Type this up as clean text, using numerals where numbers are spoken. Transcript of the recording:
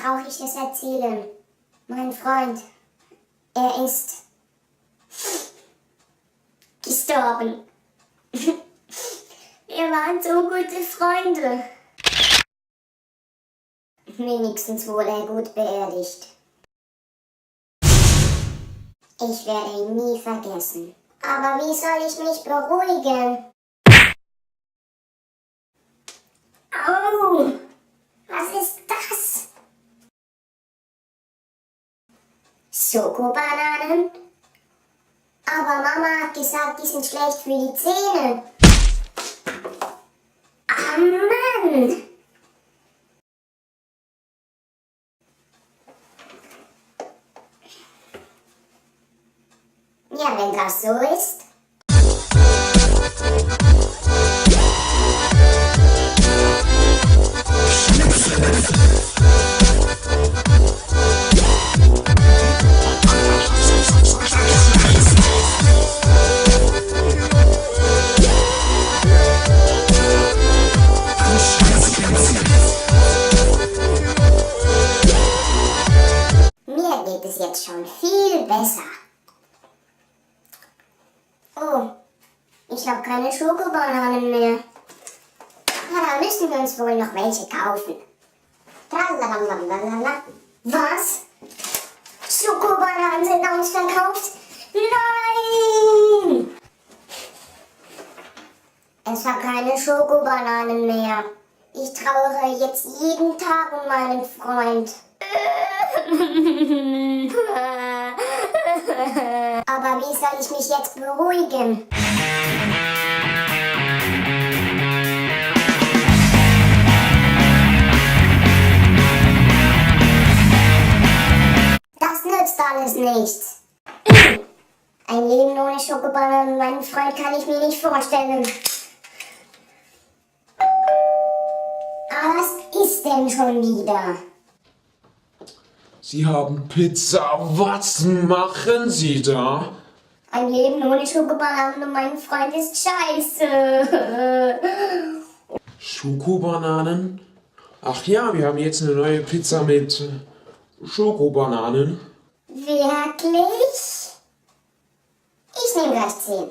Trauriges erzählen. Mein Freund, er ist gestorben. Wir waren so gute Freunde. Wenigstens wurde er gut beerdigt. Ich werde ihn nie vergessen. Aber wie soll ich mich beruhigen? Au! Was ist das? Schokobananen? Aber Mama hat gesagt, die sind schlecht für die Zähne. Ah, Mann! Ja, wenn das so ist. Mir geht es jetzt schon viel besser. Oh, ich habe keine Schokobananen mehr. Na, da müssen wir uns wohl noch welche kaufen. Tralalala. Was? Schokobananen sind ausverkauft? Nein! Es war keine Schokobananen mehr. Ich trauere jetzt jeden Tag um meinen Freund. Aber wie soll ich mich jetzt beruhigen? Das nützt alles nichts. Ein Leben ohne Schokobananen und meinen Freund kann ich mir nicht vorstellen. Aber was ist denn schon wieder? Sie haben Pizza. Was machen Sie da? Ein Leben ohne Schokobananen und mein Freund ist scheiße. Schokobananen? Ach ja, wir haben jetzt eine neue Pizza mit Schokobananen. Wirklich? Ich nehme gleich 10.